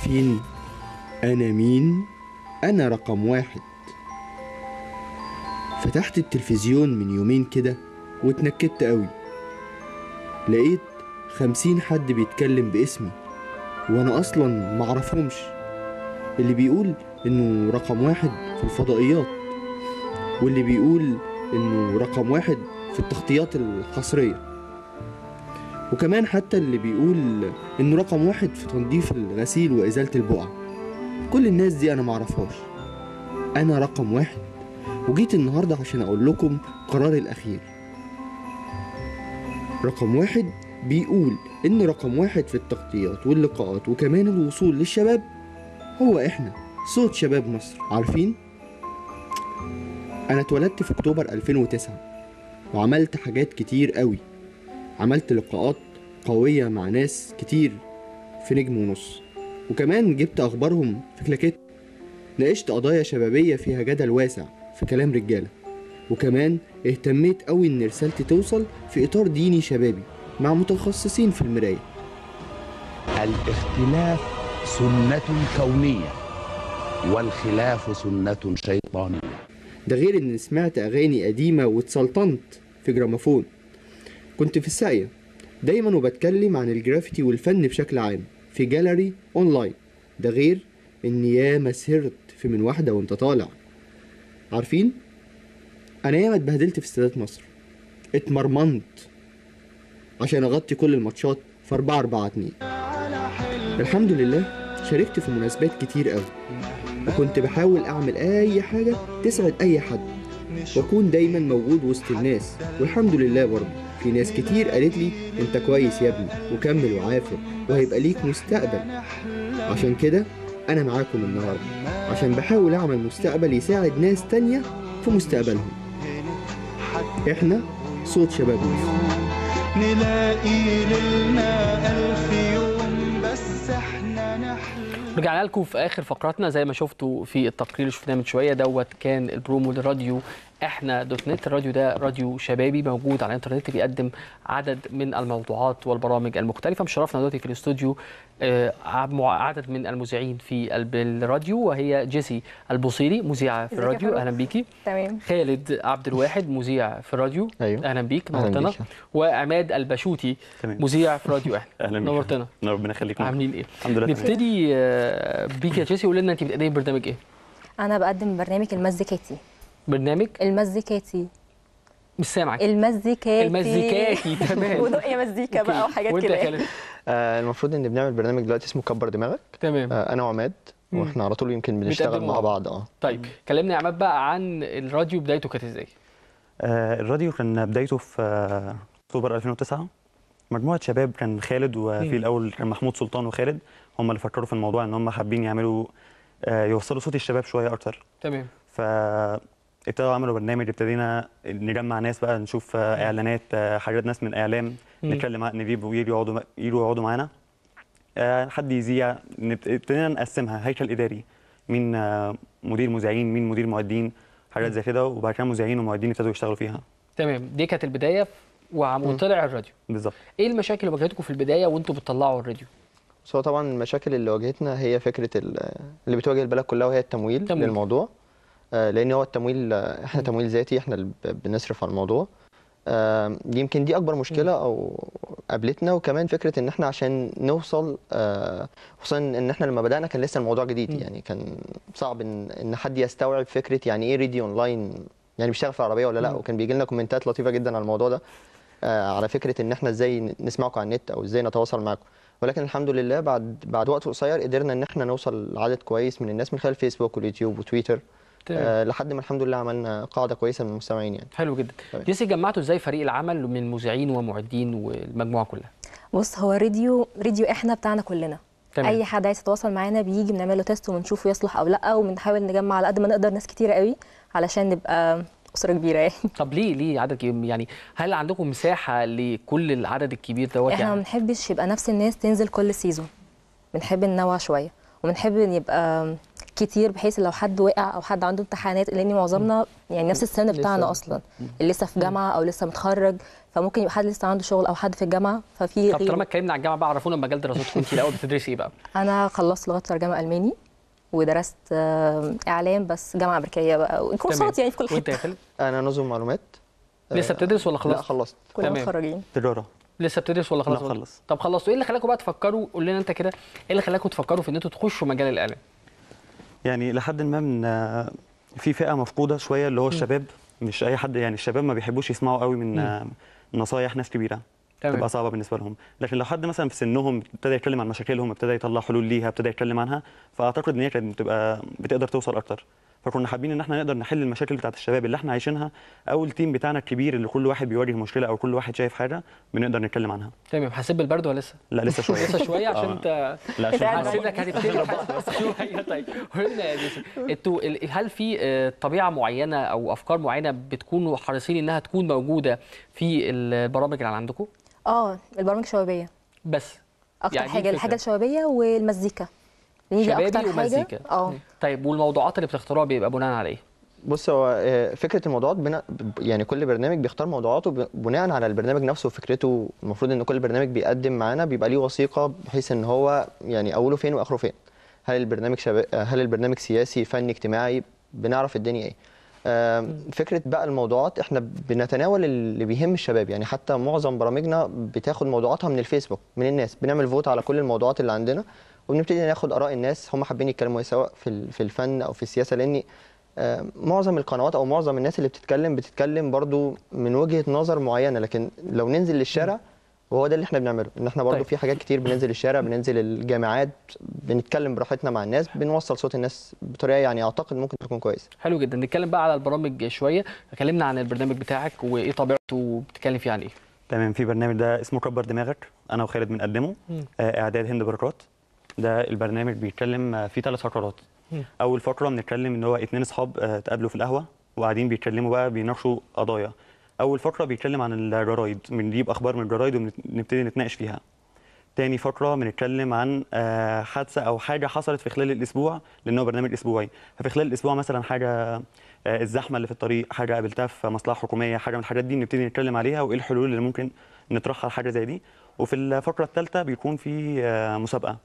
عارفين أنا مين؟ أنا رقم واحد. فتحت التلفزيون من يومين كده واتنكدت قوي، لقيت 50 حد بيتكلم باسمي وأنا أصلا معرفهمش. اللي بيقول إنه رقم واحد في الفضائيات، واللي بيقول إنه رقم واحد في التغطيات الحصرية، وكمان حتى اللي بيقول إنه رقم واحد في تنظيف الغسيل وإزالة البقع. كل الناس دي أنا معرفهاش. أنا رقم واحد، وجيت النهاردة عشان أقول لكم قراري الأخير. رقم واحد بيقول إن رقم واحد في التغطيات واللقاءات وكمان الوصول للشباب هو إحنا، صوت شباب مصر. عارفين؟ أنا اتولدت في أكتوبر 2009 وعملت حاجات كتير قوي. عملت لقاءات قوية مع ناس كتير في نجم ونص، وكمان جبت أخبارهم في كلاكيت. ناقشت قضايا شبابية فيها جدل واسع في كلام رجالة، وكمان اهتميت قوي إن رسالتي توصل في إطار ديني شبابي مع متخصصين في المراية. الاختلاف سنة كونية والخلاف سنة شيطانية. ده غير إن سمعت أغاني قديمة واتسلطنت في جرامافون. كنت في الساقية دايما وبتكلم عن الجرافيتي والفن بشكل عام في gallery online. ده غير إن ياما سهرت في من واحدة وانت طالع. عارفين؟ أنا ياما اتبهدلت في استادات مصر، اتمرمنت عشان أغطي كل الماتشات في 4-4-2. الحمد لله شاركت في مناسبات كتير قوي، وكنت بحاول أعمل أي حاجة تسعد أي حد، وأكون دايما موجود وسط الناس. والحمد لله برضه في ناس كتير قالت لي أنت كويس يا ابني، وكمل وعافر وهيبقى ليك مستقبل. عشان كده أنا معاكم النهاردة، عشان بحاول أعمل مستقبل يساعد ناس تانية في مستقبلهم. إحنا صوت شباب مصر. نلاقي لنا ألف يوم بس إحنا نحلم. رجعنا لكم في آخر فقراتنا. زي ما شفتوا في التقرير اللي شفناه من شوية دوت، كان البرومو للراديو احنا dot net. الراديو ده راديو شبابي موجود على الانترنت، بيقدم عدد من الموضوعات والبرامج المختلفة. مشرفنا دلوقتي في الاستوديو عدد من المذيعين في الراديو، وهي جيسي البوصيري مذيعه في الراديو، اهلا بيكي. تمام. خالد عبد الواحد مذيع في الراديو، أيوه. اهلا بيك، نورتنا. وعماد البشوتي مذيع في راديو احنا، اهلا بيك، نورتنا. ربنا يخليك. عاملين ايه؟ الحمد لله. نبتدي بيك يا جيسي، قولي لنا انت بتقدمي برنامج ايه؟ انا بقدم برنامج المزيكاتي. برنامج المزيكاتي. مش سامعك. المزيكاتي. المزيكاتي، تمام. ودق مزيكا بقى وحاجات كده. المفروض ان بنعمل برنامج دلوقتي اسمه كبر دماغك. تمام. انا وعماد، واحنا على طول يمكن بنشتغل مع بعض. طيب كلمنا يا عماد بقى عن الراديو، بدايته كانت ازاي؟ الراديو كان بدايته في اكتوبر 2009. مجموعة شباب، كان خالد وفي الاول كان محمود سلطان وخالد، هم اللي فكروا في الموضوع ان هم حابين يعملوا يوصلوا صوت الشباب شوية اكتر. تمام. ف ابتدوا عملوا برنامج، ابتدينا نجمع ناس بقى، نشوف اعلانات، حاجات، ناس من اعلام نتكلم، نجيب ويجوا يقعدوا معانا، حد يذيع. ابتدينا نقسمها هيكل اداري، مين مدير مذيعين، مين مدير معدين، حاجات زي كده. وبعد كده مذيعين ومعدين ابتدوا يشتغلوا فيها. تمام، دي كانت البداية وطلع الراديو. بالظبط. ايه المشاكل اللي واجهتكم في البداية وانتم بتطلعوا الراديو؟ بس هو طبعا المشاكل اللي واجهتنا هي فكرة اللي بتواجه البلد كلها، وهي التمويل للموضوع. لان هو التمويل، احنا تمويل ذاتي، احنا اللي بنصرف على الموضوع. يمكن دي اكبر مشكلة او قابلتنا. وكمان فكرة ان احنا عشان نوصل، خصوصا ان احنا لما بدانا كان لسه الموضوع جديد، يعني كان صعب ان حد يستوعب فكرة يعني ايه راديو اونلاين، يعني بيشتغل في العربية ولا لا. وكان بيجي لنا كومنتات لطيفة جدا على الموضوع ده، على فكرة ان احنا ازاي نسمعكم على النت او ازاي نتواصل معاكم. ولكن الحمد لله بعد وقت قصير قدرنا ان احنا نوصل لعدد كويس من الناس من خلال فيسبوك واليوتيوب وتويتر. لحد ما الحمد لله عملنا قاعدة كويسة من المستمعين يعني. حلو جدا. جيسي، جمعتوا ازاي فريق العمل من مذيعين ومعدين والمجموعة كلها؟ بص، هو راديو احنا بتاعنا كلنا. تمام. اي حد عايز يتواصل معانا بيجي، بنعمل له test ونشوفه يصلح او لا، وبنحاول نجمع على قد ما نقدر ناس كتيرة قوي علشان نبقى اسره كبيرة يعني. طب ليه عدد كبير يعني؟ هل عندكم مساحة لكل العدد الكبير دوت؟ احنا ما بنحبش يبقى نفس الناس تنزل كل season، بنحب ننوع شوية، وبنحب يبقى كتير، بحيث لو حد وقع او حد عنده امتحانات، لان معظمنا يعني نفس السن بتاعنا اصلا، اللي لسه في جامعه او لسه متخرج، فممكن يبقى حد لسه عنده شغل او حد في الجامعة. ففي طب طالما اتكلمنا على الجامعة بقى، عرفونا مجال دراستكم. انت الاول بتدرسي ايه بقى؟ انا خلصت لغة ترجمه الماني، ودرست اعلام بس جامعه امريكية بقى، كورسات يعني في كل حتة. انا نظم معلومات. لسه بتدرس ولا خلصت؟ لا خلصت. كلنا متخرجين. تجارة. لسه بتدرس ولا خلاص؟ لا خلص. طب خلصتوا، ايه اللي خلاكم بقى تفكروا؟ قول لنا انت كده، ايه اللي خلاكم تفكروا في ان انتوا تخشوا مجال الاعلام؟ يعني لحد ما من في فئة مفقودة شوية اللي هو الشباب، مش اي حد يعني، الشباب ما بيحبوش يسمعوا قوي من نصايح ناس كبيرة، تبقى صعبة بالنسبة لهم. لكن لو حد مثلا في سنهم ابتدى يتكلم عن مشاكلهم، ابتدى يطلع حلول ليها، ابتدى يتكلم عنها، فاعتقد ان هي كانت بتبقى بتقدر توصل اكتر. فكنا حابين ان احنا نقدر نحل المشاكل بتاعت الشباب اللي احنا عايشينها، او ال team بتاعنا الكبير اللي كل واحد بيواجه مشكلة او كل واحد شايف حاجة بنقدر نتكلم عنها. تمام. حسيت بالبرد ولا لسه؟ لا لسه شوية. لسه شوية عشان انت لا عشان حسيت انك هتبتدي شوية. طيب قلنا يا جيسي، انتوا هل في طبيعة معينة او افكار معينة بتكونوا حريصين انها تكون موجودة في البرامج اللي عندكم؟ البرامج الشبابية بس اكتر يعني حاجة، الحاجة الشبابية والمزيكا. شبابي ومزيكا. طيب والموضوعات اللي بتختاروها بيبقى بناء على ايه؟ بص، هو فكرة الموضوعات يعني كل برنامج بيختار موضوعاته بناء على البرنامج نفسه وفكرته. المفروض ان كل برنامج بيقدم معانا بيبقى ليه وثيقة، بحيث ان هو يعني اوله فين واخره فين. هل البرنامج هل البرنامج سياسي، فني، اجتماعي، بنعرف الدنيا ايه. فكرة بقى الموضوعات احنا بنتناول اللي بيهم الشباب، يعني حتى معظم برامجنا بتاخد موضوعاتها من الفيسبوك، من الناس، بنعمل vote على كل الموضوعات اللي عندنا، وبنبتدي ناخد اراء الناس هم حابين يتكلموا ايه، سواء في الفن او في السياسة، لان معظم القنوات او معظم الناس اللي بتتكلم برضو من وجهه نظر معينة، لكن لو ننزل للشارع، وهو ده اللي احنا بنعمله، ان احنا برضو في حاجات كتير بننزل الشارع، بننزل الجامعات، بنتكلم براحتنا مع الناس، بنوصل صوت الناس بطريقة يعني اعتقد ممكن تكون كويسة. حلو جدا. نتكلم بقى على البرامج شوية. اتكلمنا عن البرنامج بتاعك وايه طبيعته وبتتكلم فيه عن ايه؟ تمام. في برنامج ده اسمه كبر دماغك، انا وخالد بنقدمه، اعداد هند بركات. ده البرنامج بيتكلم فيه 3 فقرات. اول فقره بنتكلم ان هو 2 اصحاب اتقابلوا في القهوة وقاعدين بيتكلموا بقى، بيناقشوا قضايا. اول فقره بيتكلم عن الجرايد، بنجيب اخبار من الجرايد وبنبتدي نتناقش فيها. تاني فقره بنتكلم عن حادثه او حاجة حصلت في خلال الاسبوع، لانه برنامج اسبوعي، ففي خلال الاسبوع مثلا حاجة الزحمة اللي في الطريق، حاجة قابلتها في مصلحة حكومية، حاجة من الحاجات دي نبتدي نتكلم عليها وايه الحلول اللي ممكن نطرحها لحاجة زي دي. وفي الفقرة الثالثة بيكون في مسابقة،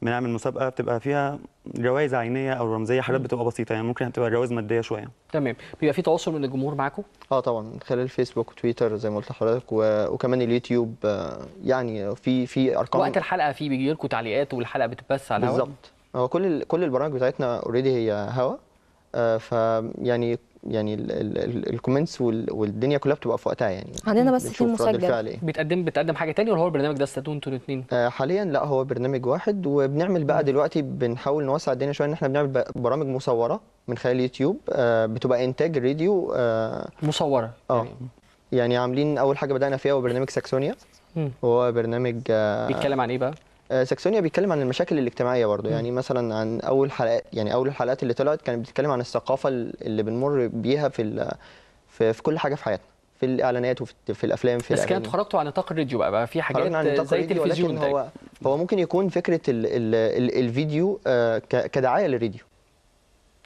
بنعمل مسابقة بتبقى فيها جوائز عينيه او رمزية، حاجات بتبقى بسيطة يعني، ممكن تبقى جوائز مادية شوية. تمام. بيبقى في تواصل من الجمهور معاكم؟ طبعا، من خلال الفيسبوك وتويتر زي ما قلت لحضرتك، وكمان اليوتيوب. يعني في ارقام وقت الحلقة في بيجي لكم تعليقات والحلقة بتتبث على الهواء؟ بالظبط. هو كل البرامج بتاعتنا already هي هوا، فيعني يعني ال comments والدنيا كلها بتبقى في وقتها يعني. عندنا بس في مسجل. بتقدم حاجة ثانية ولا هو البرنامج ده استنوا انتوا الاثنين؟ حاليا لا، هو برنامج واحد، وبنعمل بقى دلوقتي بنحاول نوسع الدنيا شوية، ان احنا بنعمل برامج مصوره من خلال اليوتيوب، بتبقى انتاج الراديو مصوره. يعني عاملين اول حاجة بدانا فيها هو برنامج ساكسونيا. هو برنامج بيتكلم عن ايه بقى؟ ساكسونيا بيتكلم عن المشاكل الاجتماعية برضه، يعني مثلا عن اول حلقات، يعني اول الحلقات اللي طلعت كانت بتتكلم عن الثقافة اللي بنمر بيها في كل حاجة في حياتنا، في الاعلانات وفي الافلام، في بس كانت خرجتوا عن نطاق الراديو بقى في حاجات زي التلفزيون. هو ممكن يكون فكرة ال ال الفيديو كدعايه للراديو،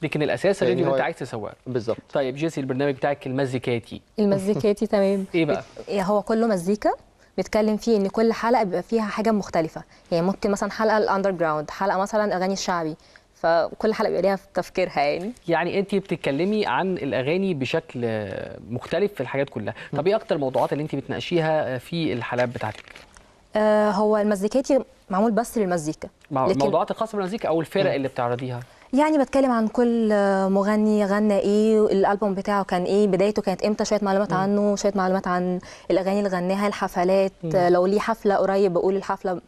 لكن الاساس الراديو اللي انت عايز تسوقه. بالظبط. طيب جيسي، البرنامج بتاعك المزيكاتي. المزيكاتي تمام. ايه بقى؟ هو كله مزيكا، بيتكلم فيه ان كل حلقة بيبقى فيها حاجة مختلفة، يعني ممكن مثلا حلقة ال underground، حلقة مثلا اغاني الشعبي، فكل حلقة بيبقى ليها تفكيرها يعني. يعني انت بتتكلمي عن الاغاني بشكل مختلف في الحاجات كلها. طب ايه اكتر الموضوعات اللي انت بتناقشيها في الحلقات بتاعتك؟ هو المزيكاتي معمول بس للمزيكا، الموضوعات الخاصة بالمزيكا او الفرق اللي بتعرضيها؟ يعني بتكلم عن كل مغني غنى ايه، الالبوم بتاعه كان ايه، بدايته كانت امتى، شوية معلومات عنه، شوية معلومات عن الاغاني اللي غناها، الحفلات، لو ليه حفلة قريب بقول الحفلة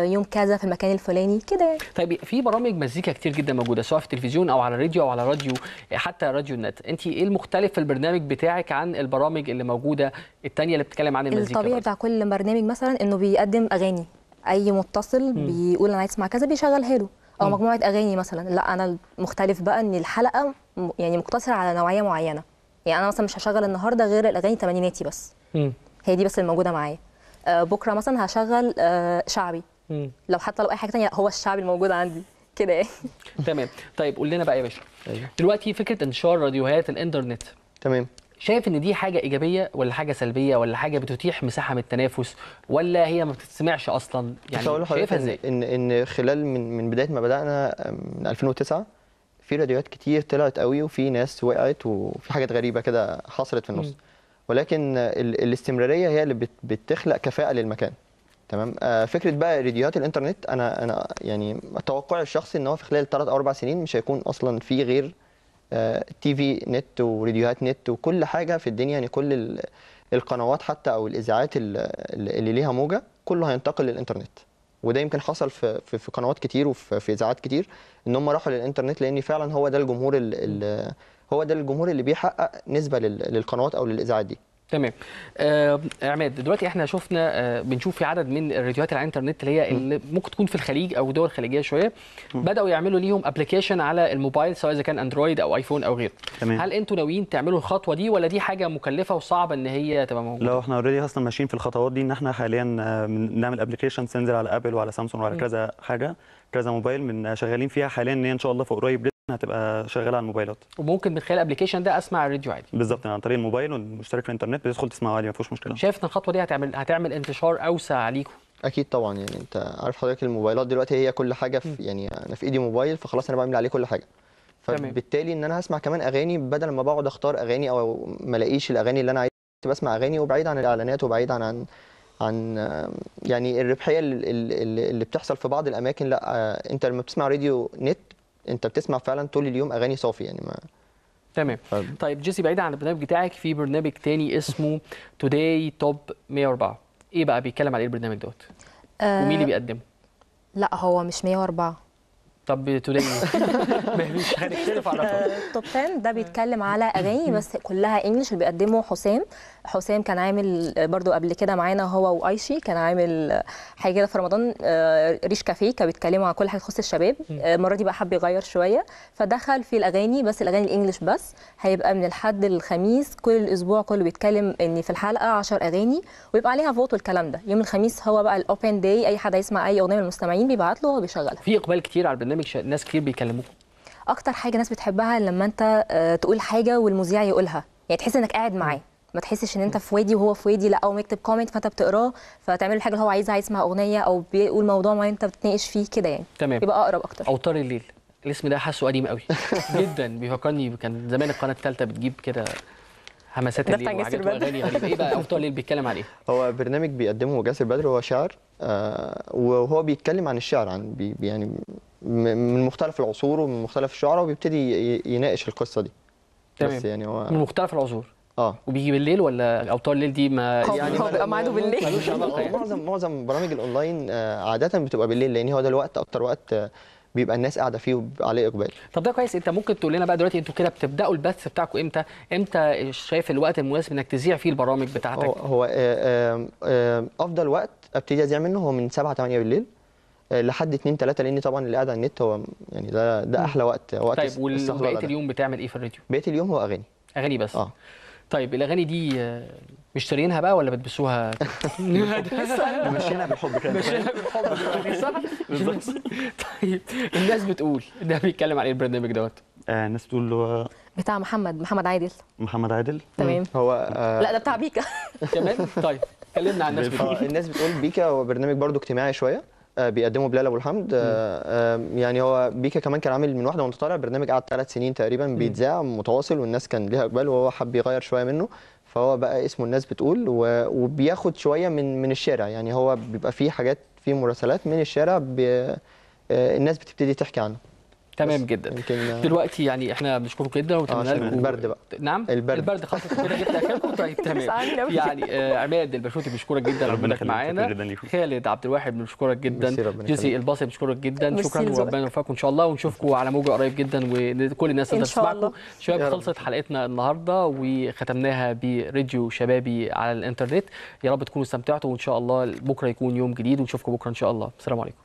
يوم كذا في المكان الفلاني كده يعني. طيب في برامج مزيكا كتير جدا موجودة سواء في التلفزيون او على الراديو او على راديو، حتى راديو النت، انت ايه المختلف في البرنامج بتاعك عن البرامج اللي موجودة الثانية اللي بتتكلم عن المزيكا؟ الطبيعي بتاع كل برنامج مثلا انه بيقدم اغاني، اي متصل بيقول انا عايز اسمع كذا بيشغلها له، او مجموعة اغاني مثلا. لا انا المختلف بقى ان الحلقة يعني مقتصرة على نوعية معينة، يعني انا مثلا مش هشغل النهارده غير الاغاني الثمانيناتي بس، هي دي بس الموجودة معايا. بكره مثلا هشغل شعبي، لو حتى لو اي حاجة ثانية هو الشعبي الموجود عندي كده يعني. تمام. طيب قول لنا بقى يا باشا، دلوقتي فكرة انتشار راديوهات الانترنت، تمام، شايف ان دي حاجة ايجابية ولا حاجة سلبية ولا حاجة بتتيح مساحة من التنافس ولا هي ما بتتسمعش اصلا؟ يعني شايفها ازاي؟ ان خلال من بداية ما بدانا من 2009 في راديوهات كتير طلعت قوي، وفي ناس وقعت، وفي حاجات غريبة كده حصلت في النص، ولكن الاستمرارية هي اللي بتخلق كفاءة للمكان. تمام. فكرة بقى راديوهات الانترنت، انا يعني توقعي الشخصي ان هو في خلال 3 أو 4 سنين مش هيكون اصلا في غير TV نت وراديوهات نت وكل حاجة في الدنيا، يعني كل القنوات حتى او الاذاعات اللي ليها موجه كله هينتقل للانترنت. وده يمكن حصل في قنوات كتير وفي اذاعات كتير ان هم راحوا للانترنت، لان فعلا هو ده الجمهور هو ده الجمهور اللي بيحقق نسبه للقنوات او للاذاعات دي. تمام. عماد، دلوقتي احنا شفنا بنشوف في عدد من الراديوهات على الانترنت اللي هي اللي ممكن تكون في الخليج او دول خليجية شوية، بداوا يعملوا ليهم application على الموبايل سواء اذا كان اندرويد او ايفون او غيره. تمام. هل انتوا ناويين تعملوا الخطوة دي ولا دي حاجة مكلفة وصعبة ان هي تبقى موجودة؟ لا، احنا already اصلا ماشيين في الخطوات دي، ان احنا حاليا بنعمل application تنزل على ابل وعلى سامسونج وعلى كذا حاجة، كذا موبايل، من شغالين فيها حاليا، ان هي ان شاء الله في قريب هتبقى شغالة على الموبايلات، وممكن من خلال ال application ده اسمع الراديو عادي. بالظبط، عن طريق الموبايل والمشترك في الانترنت بتدخل تسمعه عادي، ما فيهوش مشكلة. شايف ان الخطوة دي هتعمل انتشار اوسع ليكم؟ اكيد طبعا، يعني انت عارف حضرتك الموبايلات دلوقتي هي كل حاجة في، يعني انا في ايدي موبايل فخلاص انا بعمل عليه كل حاجة، فبالتالي ان انا هسمع كمان اغاني بدل ما بقعد اختار اغاني او ما الاقيش الاغاني اللي انا عايز، بسمع اغاني وبعيد عن الاعلانات وبعيد عن يعني الربحية اللي بتحصل في بعض الاماكن. لا، انت لما بتسمع راديو نت انت بتسمع فعلا طول اليوم اغاني صافي يعني ما. تمام. طيب جيسي، بعيد عن البرنامج بتاعك، في برنامج تاني اسمه Today Top 104، ايه بقى بيتكلم على ايه البرنامج دوت؟ ومين اللي بيقدمه؟ لا هو مش 104. طب Today مش هنختلف على Top 10 ده بيتكلم على اغاني بس كلها English، اللي بيقدمه حسام. حسام كان عامل برضو قبل كده معانا هو وايشي، كان عامل حاجة كده في رمضان، ريش كافيه، كانوا بيتكلموا عن كل حاجة تخص الشباب. المرة دي بقى حب يغير شوية فدخل في الاغاني، بس الاغاني ال English بس. هيبقى من الحد للخميس كل الاسبوع كله بيتكلم ان في الحلقة 10 اغاني ويبقى عليها vote والكلام ده. يوم الخميس هو بقى ال open day، اي حد هيسمع اي اغنية من المستمعين بيبعت له وهو بيشغلها. في اقبال كتير على البرنامج، ناس كتير بيكلموكم. اكتر حاجة ناس بتحبها لما انت تقول حاجة والمذيع يقولها، يعني تحس انك قاعد معاه، ما تحسش ان انت في وادي وهو في وادي، لا او يكتب comment فانت بتقراه فتعمل الحاجة اللي هو عايزها، عايز يسمع اغنية او بيقول موضوع معين انت بتتناقش فيه كده يعني. تمام، يبقى اقرب اكتر. اوتار الليل، الاسم ده حاسه قديم قوي جدا، بيفكرني كان زمان القناة الثالثة بتجيب كده همسات الليل وحاجات واغاني غريبة. ايه بقى اوتار الليل بيتكلم عن ايه؟ هو برنامج بيقدمه جاسر بدر، هو شاعر، وهو بيتكلم عن الشعر، عن يعني من مختلف العصور ومن مختلف الشعراء، وبيبتدي يناقش القصة دي. تمام. بس يعني هو من مختلف العصور. وبيجي بالليل ولا اوتار الليل دي ما يعني هو بيبقى ميعاده بالليل؟ ملوش علاقة يعني. معظم برامج الاونلاين عادة بتبقى بالليل، لان هو ده الوقت اكتر وقت بيبقى الناس قاعدة فيه وبيبقى عليه اقبال. طب ده كويس. انت ممكن تقول لنا بقى دلوقتي انتوا كده بتبداوا البث بتاعكم امتى؟ امتى شايف الوقت المناسب انك تذيع فيه البرامج بتاعتك؟ هو افضل وقت ابتدي اذيع منه هو من 7 8 بالليل لحد 2 3، لان طبعا اللي قاعد على النت هو يعني ده احلى وقت. طيب وبقية اليوم بتعمل ايه في الراديو؟ بقية اليوم هو اغاني بس. طيب الاغاني دي مشترينها بقى ولا بتبثوها؟ مشينا بالحب كده، مشينا بالحب دلوقتي صح؟ بالظبط. طيب الناس بتقول ده بيتكلم عن ايه البرنامج دوت؟ الناس بتقول له بتاع محمد عادل. محمد عادل، تمام. هو لا ده بتاع بيكا كمان. طيب كلمنا عن الناس بتقول. الناس بتقول بيكا هو برنامج برضو اجتماعي شوية، بيقدمه بلال ابو الحمد. يعني هو بيكا كمان كان عامل من واحدة وانت طالع برنامج قعد 3 سنين تقريبا بيتذاع متواصل، والناس كان ليها اقبال، وهو حب يغير شوية منه، فهو بقى اسمه الناس بتقول، وبياخد شوية من الشارع، يعني هو بيبقى فيه حاجات، فيه مراسلات من الشارع الناس بتبتدي تحكي عنه. تمام جدا. دلوقتي يعني احنا بنشكركم جدا ونتمنى لكم البرد بقى. نعم، البرد خلاص كده جبت اخركم. طيب تمام. يعني عماد البشوتي بنشكرك جدا على وجودك معانا، خالد عبد الواحد بنشكرك جدا، جيسي الباصي بنشكرك جدا، شكرا وربنا يوفقكم ان شاء الله، ونشوفكم على موجه قريب جدا وكل الناس تقدر تسمعكم. شباب خلصت حلقتنا النهارده وختمناها براديو شبابي على الانترنت. يا رب تكونوا استمتعتوا، وان شاء الله بكره يكون يوم جديد ونشوفكم بكره ان شاء الله. السلام عليكم.